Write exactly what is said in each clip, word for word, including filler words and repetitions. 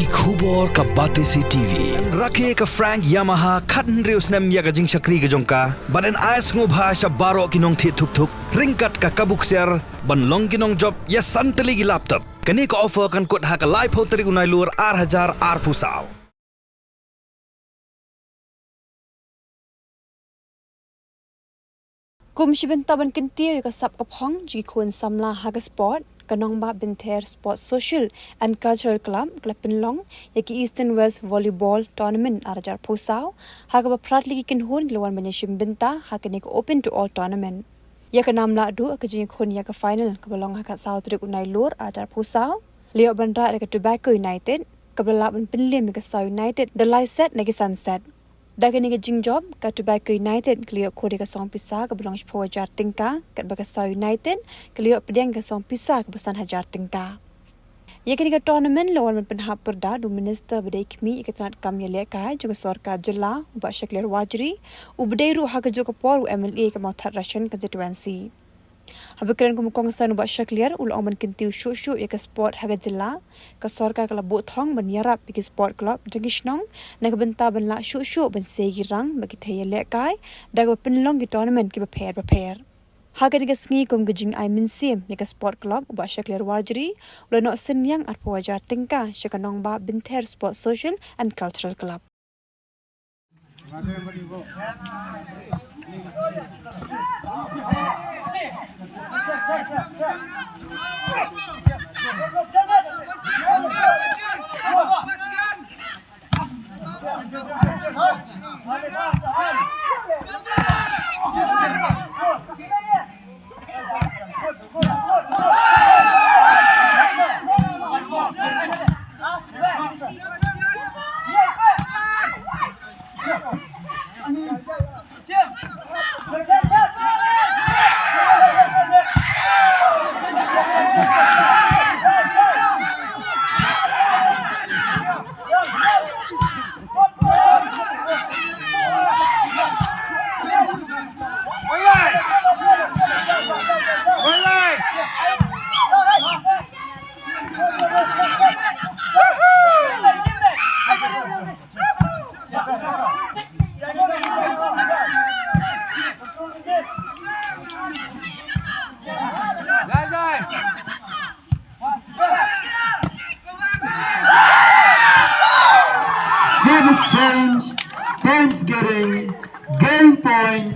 Ki khubor ka Batesi T V. Rakhe ka Frank Yamaha khathynriew snem ïa ka jingshakri ka jong ka. Bad yn ai sngewbha sha baroh ki nongthied thuk thuk ryngkat ka kabu ksiar ban long ki nongjop ïa san tylli ki laptop. Kane ka offer kan kut ha ka laiphew tarik u Nailur ar hajar arphew saw. Kum shi bynta ban kyntiew ïa ka sap ka phong jong ki khun samla ha ka sport, ka Nongbah Bynther Sports Social and Cultural Club ka la pynlong ïa ka Eastern West Volleyball Tournament ar hajar arphew saw, ha kaba phra tylli ki kynhun ki la wan ban ïashim bynta ha kane ka open to all tournament. Ïa ka nam lah duh ka jingïakhun ïa ka final kaba long ha ka saw tarik u Nailur ar hajar arphew saw, la ïoh ban rah da ka Tobacco United, kaba la lah ban pynliem ïa ka Saw United da lai set na ki san set. Da kane ka jingjop, ka Tobacco United ka la ïoh khur ïa ka song pisa kaba long shiphew hajar tyngka, katba ka Saw United ka la ïoh pdiang ïa ka song pisa kaba san hajar tyngka. Ïa kane ka tournament la wan ban pynhap pyrda da u Minister ba dei khmih ïa ka tnat kam ïalehkai jong ka sorkar jylla, u Bah Shakliar Warjri, uba dei ruh ha kajuh ka por u M L A ka Mawthadraishan constituency. Haba kren kum u kongsan u Bah Shakliar u la ong ban kyntiew shuh shuh ïa ka sport ha ka jylla, ka sorkar ka la buh thong ban ïarap ïa ki sport club jong ki shnong na ka bynta ban lah shuh shuh ban sei ïa ki rang bad ki thei ïalehkai da kaba pynlong ki tournament kiba pher bapher. Ha kane ka sngi kum ka jingai mynsiem ïa ka sport club, u Bah Shakliar Warjri u la noh synñiang arphew hajar tyngka sha ka Nongbah Bynther Sports Social and Cultural Club. Service change, points getting, game point,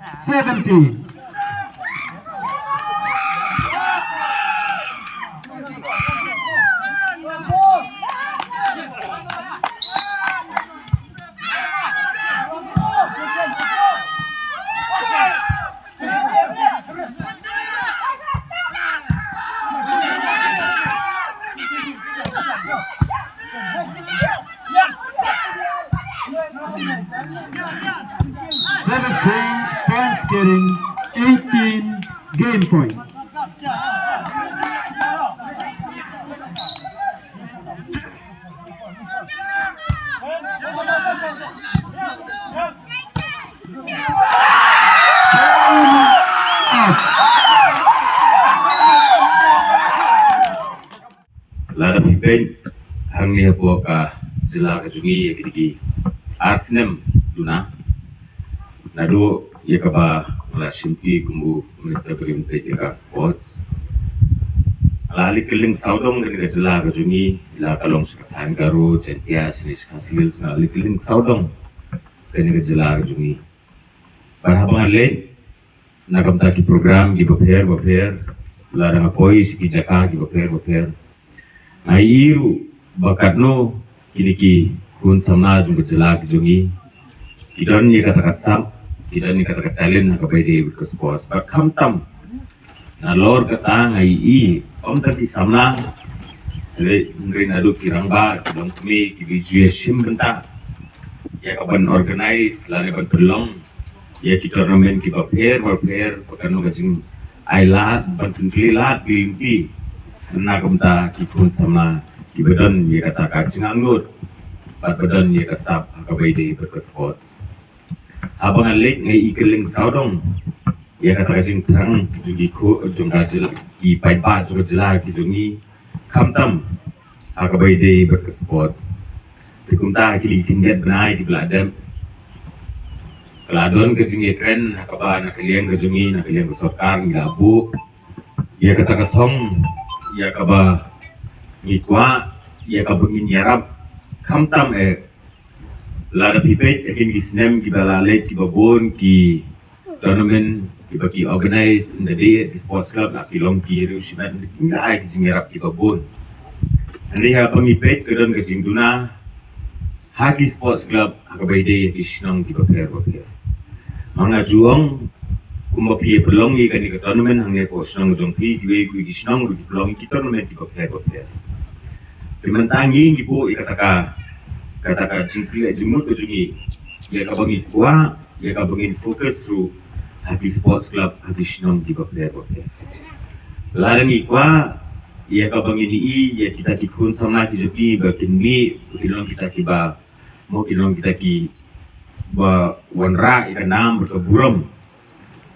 seventeen. Seventeen points getting eighteen game point. Lada phi peit hangne hapoh ka jylla ka jong ngi ïa kine ki ar snem duna, naduh ïa kaba nga la shimti kum u Minister ba dei ban peit ïa ka sports, la ha kylleng sawdong kane ka jylla ka jong ngi, la ka long sha ka thaiñ Garo, Jaintia, shane sha Khasi Hills, la ha kylleng sawdong kane ka jylla ka jong ngi. Bad haba nga leit na ka bynta ki program kiba pher bapher, lada nga poi sha ki jaka kiba pher bapher, nga ïohi ruh ba katno kine ki khun samla jong ka jylla ka jong ngi ki don ïa kata ka sap, ki don ïa kata ka talent ha kaba ïadei bad ka sports. Bad khamtam nalor kata nga ïohi ym tang ki samla, hynrei naduh ki rangbah, ki longkmie kiba ju ïashim bynta ïa ka ban organise lane ban pynlong ïa ki tournament kiba pher bapher, ba kan long ka jingai lad, ban pynplie lad bill lynti na ka bynta ki khun samla kiba don ïa kata ka jingangnud bad ba don ïa ka sap ha kaba ïadei bad ka sports. Haba nga leit nga ïohi kylleng sawdong ïa kata ka jingthrang jong ki khun, jong ka jylla, ki paidbah jong ka jylla ka jong ngi, khamtam ha kaba ïadei bad ka sports. Te kumta ha kine ki khyndiat bnai kiba la dep, ka la don ka jingïakren ha kaba na ka liang ka jong ngi, na ka liang ka sorkar ngi la buh ïa kata ka thong, ïa kaba ngi kwah, ïa kaba ngin ïarap. Khamtam eh, lada phi peit ha kine ki snem kiba la leit kiba bun ki tournament kiba ki organize ynda dei ki sports club la ki long ki riew shimet, ngi la ai ki jingïarap kiba bun. Hynrei haba ngi peit ka don ka jingduna ha ki sports club ha kaba ïadei ïa ki shnong kiba pher bapher. Ma nga ju ong, kumba phi ïa pynlong ïa kane ka tournament hangne hapoh shnong jong phi, kiwei kiwei ki shnong ruh ki pynlong ïa ki tournament kiba pher bapher. Te mynta ngi ngi buh ïa kata ka, kata ka jingkylliang jingmut ka jong ngi ïa kaba ngi kwah, ïa kaba ngin focus ruh ha ki sports club ha ki shnong kiba pher bapher. Lada ngi kwah ïa kaba ngin ïohi ïa kita ki khun samla ki jong ngi ba kin mih, ba kin long kita kiba, mo, kin long kita kiba wanrah ïa ka nam bad ka burom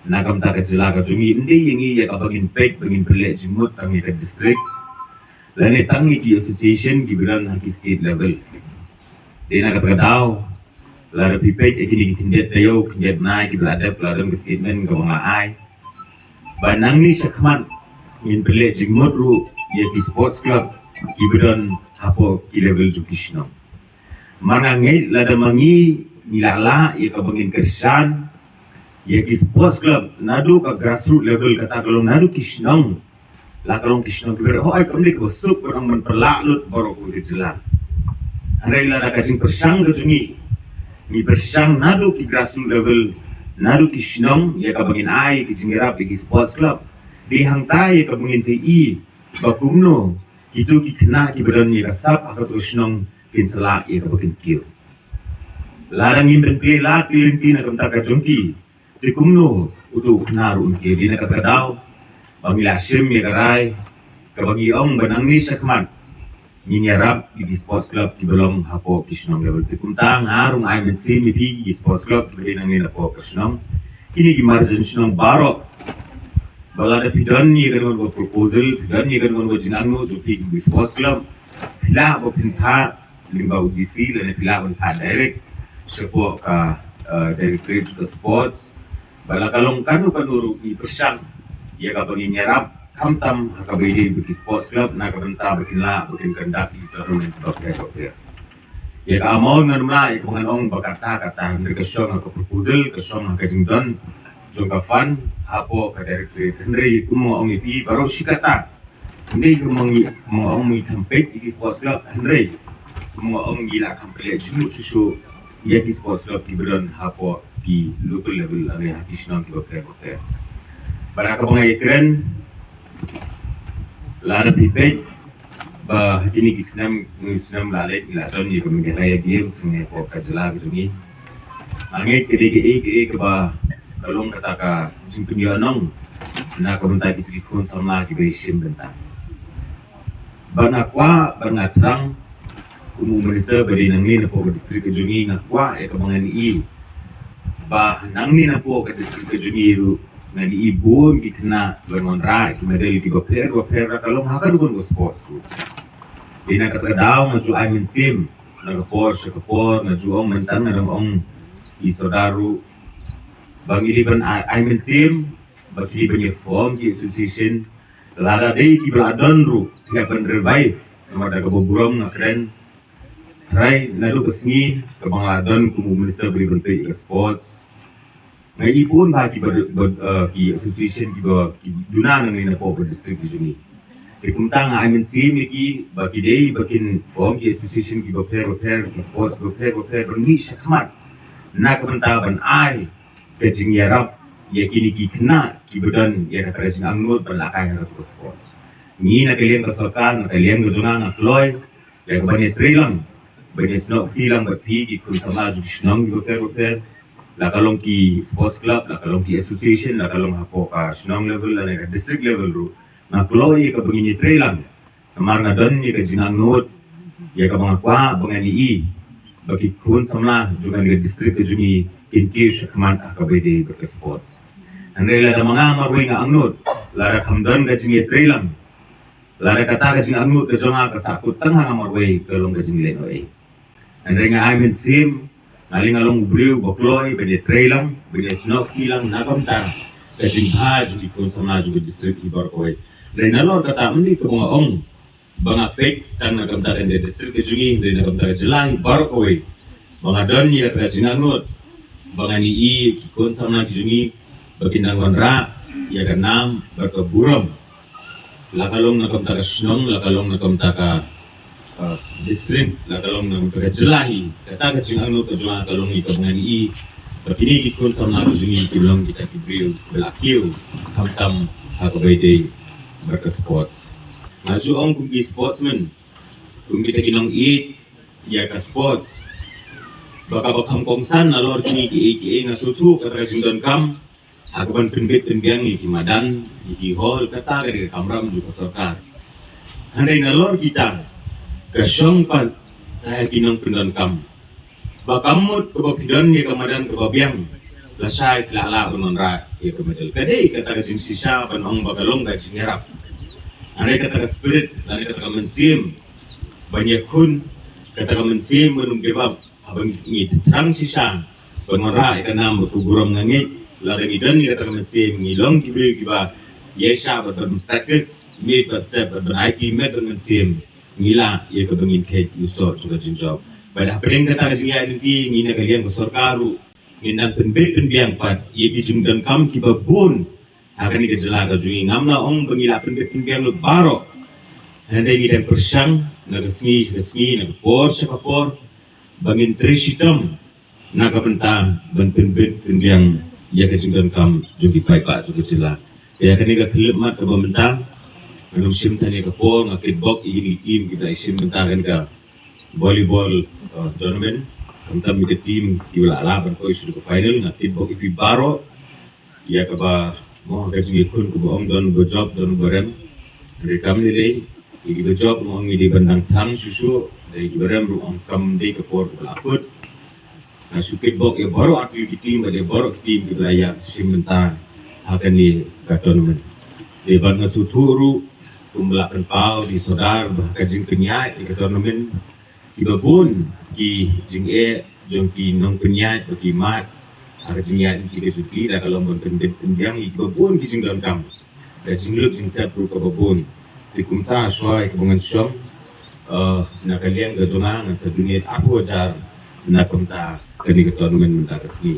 na ka bynta ka jylla ka jong ngi. Ym dei ïa ngi ïa kaba ngin peit ba ngin pynleit jingmut tang ïa ka district lane tang ïa ki association kiba don ha ki state level. Dei na kata ka daw, lada phi peit ha kine ki khyndiat taïew, khyndiat bnai kiba la dep, la don ka statement kaba nga la ai ba nangne shakhmat ngin pynleit jingmut ruh ïa ki sports club kiba don hapoh ki level jong ki shnong. Mar nga ngeit lada ma ngi ngi la lah ïa kaba ngin kyrshan ïa ki sports club naduh ka grassroots level, kata ka long naduh ki shnong, la ka long ki shnong kiba, hooid, kam dei kaba suk ban ong ban pynlah lut baroh kawei ka jylla. Hynrei lada ka jingpyrshang ka jong ngi, ngi pyrshang naduh ki grassroots level, naduh ki shnong ïa kaba ngin ai ki jingïarap ïa ki sports club. Dei hangta ïa kaba ngin sa ïohi ba kumno kito ki khynnah kiba don ïa ka sap ha kato ka shnong kin sa lah ïa kaba kin kiew. Lada ngim pynplie lad ki lynti na ka bynta ka jong ki, te kumno uto u khynnah ruh un kiew? Dei na kata ka daw ba ngi la shim ïa ka rai kaba ngi ong ba nangne shakhmat ngin ïarap ïa ki sports club kiba long hapoh ki shnong level. Te kumta nga ruh nga ai mynsiem ïa phi ki sports club kiba dei nangne napoh ka shnong, kine ki marjan shnong baroh, ba lada phi don ïa kano kano ka proposal, phi don ïa kano kano ka jingangnud jong phi ki sports club, phi lah ba phin phah lyngba u D C lane phi lah ban phah direct shapoh ka, eh, Directorate of Sports. Ba la ka long kano kano ruh ngi pyrshang ïa kaba ngin ïarap, khamtam ha kaba ïadei bad ki sports club na ka bynta ba kin lah ba kin conduct ïa ki tournament bapher bapher. Ïa ka amount ngan ym lah ïa kaba ngan ong ba kata kata, hynrei ka shong ha ka proposal, ka shong ha ka jingdon jong ka fund hapoh ka Directorate. Hynrei kumba nga ong ïa phi baroh shi katta, hynrei kumba ngi, kumba nga ong, ngi kham peit ïa ki sports club, hynrei kumba nga ong, ngi la kham pynleit jingmut shuh shuh ïa ki sports club kiba don hapoh ki local level lane ha ki shnong kiba pher bapher. Bad ha kaba nga ïakren, lada phi peit ba ha kine ki snem, ki snem la leit, la don ïa ka Meghalaya Games hangne hapoh ka jylla ka jong ngi. Nga ngeit ka dei kaei kaei kaba ka long kata ka jingpynïoh nong na ka bynta kito ki khun samla kiba ïashim bynta. Bad nga kwah, bad nga thrang kum u minister ba dei nangne napoh ka district ka jong ngi, nga kwah ïa kaba ngan ïohi ba nangne napoh ka district ka jong ngi ruh ngan ïohi bun ki khynnah ban wanrah ki medal kiba pher bapher, la ka long ha kano kano ka sports ruh. Dei na kata ka daw nga ju ai mynsiem na ka por sha ka por, nga ju ong mynta, nga dang ong ïa u Sordar ruh ba ngi dei ban ai, ai mynsiem ba ki dei ban ïa form ki association. Lada dei kiba la don ruh, ïa ban revive. Namar da kaba burom nga kren, trai naduh ka sngi kaba nga la don kum u minister ba dei ban peit ïa ka sports, nga ïohi bun bha kiba, ba, eh, ki association kiba ki duna nangne napoh ka district ka jong ngi. Te kumta nga ai mynsiem ïa ki ba ki dei ba kin form ki association kiba pher bapher, ki sports kiba pher bapher, ban mih shakhmat na ka bynta ban ai ka jingïarap ïa kine ki khynnah kiba don ïa kata ka jingangnud ban lehkai ha kata ka sports. Ngi na ka liang ka sorkar, na ka liang ka jong nga, nga kloi ïa ka ban ïatreilang, ban ïasnoh kti lang bad phi ki khun samla jong ki shnong kiba pher bapher, la ka long ki sports club, la ka long ki association, la ka long hapoh ka shnong level lane ka district level ruh. Nga kloi ïa kaba ngin ïatreilang. Namar nga don ïa ka jingangnud ïa kaba nga kwah ba ngan ïohi ba ki khun samla jong kane ka district ka jong ngi kin kiew shakhmat ha kaba ïadei bad ka sports. Hynrei lada ma nga marwei nga angnud, lada kham don ka jingïatreilang, Lada kata ka jingangnud ka jong nga ka sahkut tang ha nga marwei, ka long ka jinglehnohei. Hynrei nga ai mynsiem, nga lei nga long u briew ba kloi ban ïatrei lang, ban ïasnoh kti lang na ka bynta ka jingbha jong ki khun samla jong ka district hi baroh kawei. Hynrei nalor kata, ym dei kaba nga ong ba nga peit tang na ka bynta ka district ka jong ngi, hynrei na ka bynta ka jylla hi baroh kawei, ba nga don ïa ka jingangnud ba ngan ïohi ki khun samla ki jong ngi ba kin dang wanrah ïa ka nam bad ka burom, la ka long na ka bynta ka shnong, la ka long na ka bynta ka, uh, district, la ka long na ka bynta ka jylla hi. Kata ka jingangnud ka jong nga ka long ïa kaba ngan ïohi ba kine ki khun samla ki jong ngi kin long kita ki briew ba la kiew, khamtam ha kaba ïadei bad ka sports. Nga ju ong kum ki sportsman, kum kita ki nongïeit ïa ka sports, ba kaba kham kongsan nalor jong ngi kiei kiei, nga sngewthuh kata ka jingdonkam ha kaban pynbit pynbiang ïa ki madan, ïa ki hall, kata ka dei ka kamram jong ka sorkar. Hynrei nalor kita, ka shong pat sha ki nongpyndonkam ba kam mut kaba phi don ïa ka madan kaba biang lashai phi la lah ban wanrah ïa ka medal. Ka dei kata ka jingshisha ban ong ba ka long ka jingïarap. Hynrei kata ka spirit lane kata ka mynsiem ban ïakhun, kata ka mynsiem ban ym give up, haba ngi thrang shisha ban wanrah ïa ka nam bad ka burom, nga ngeit lada ngi don ïa kata ka mynsiem, ngi long ki briew kiba ïaishah bad ban practice miet bad step bad ban aiti met bad mynsiem, ngi lah ïa kaba ngin kheit ïa u soh jong ka jingjop. Bad hapdeng kata ka jingïaid lynti, ngi na ka liang ka sorkar ruh ngin nang pynbit pynbiang pat ïa ki jingdonkam kiba bun ha kane ka jylla ka jong ngi. Ngam lah ong ba ngi lah pynbit pynbiang lut baroh, hynrei ngi dang pyrshang na ka sngi sha ka sngi, na ka por sha ka por, ba ngin trei shitom na ka bynta ban pynbit pynbiang ïa ka jingdonkam jong ki paidbah jong ka jylla. Te ïa kane ka khyllipmat kaba mynta, ngan ym shim than ïa ka por, nga kitbok ïa kine ki team kiba la shim bynta kane ka volleyball, uh, tournament. Khamtam ïa ka team kiba la lah ban poi sha ka final, nga kitbok ïa phi baroh. Ïa kaba mo ha ka jingïakhun kaba ong don ba jop don ba rem. Hynrei kam lei lei, ïa kiba jop ong ngi dei ban dang thrang shuh shuh, ïa kiba rem ruh ong kam dei ka por kaba la kut. Nga shu kitbok ïa baroh artylli ki team bad ïa baroh ki team kiba la ïa shim bynta ha kane ka tournament. Te bad nga sngewthuh ruh kumba la pynpaw da i Sordar ba ha ka jingpynïaid ïa ka tournament, kiba bun ki jingeh jong ki nongpynïaid bad ki mat ha ka jingïaid lynti ka jong ki, la ka long ban pynbit pynbiang ïa kiba bun ki jingdonkam, ka jinglut jingsep ruh kaba bun. Te kumta shuwa ïa kaba ngan shong, eh, na ka liang ka jong nga, ngan sa donate arphew hajar na ka bynta kane ka tournament mynta ka sngi.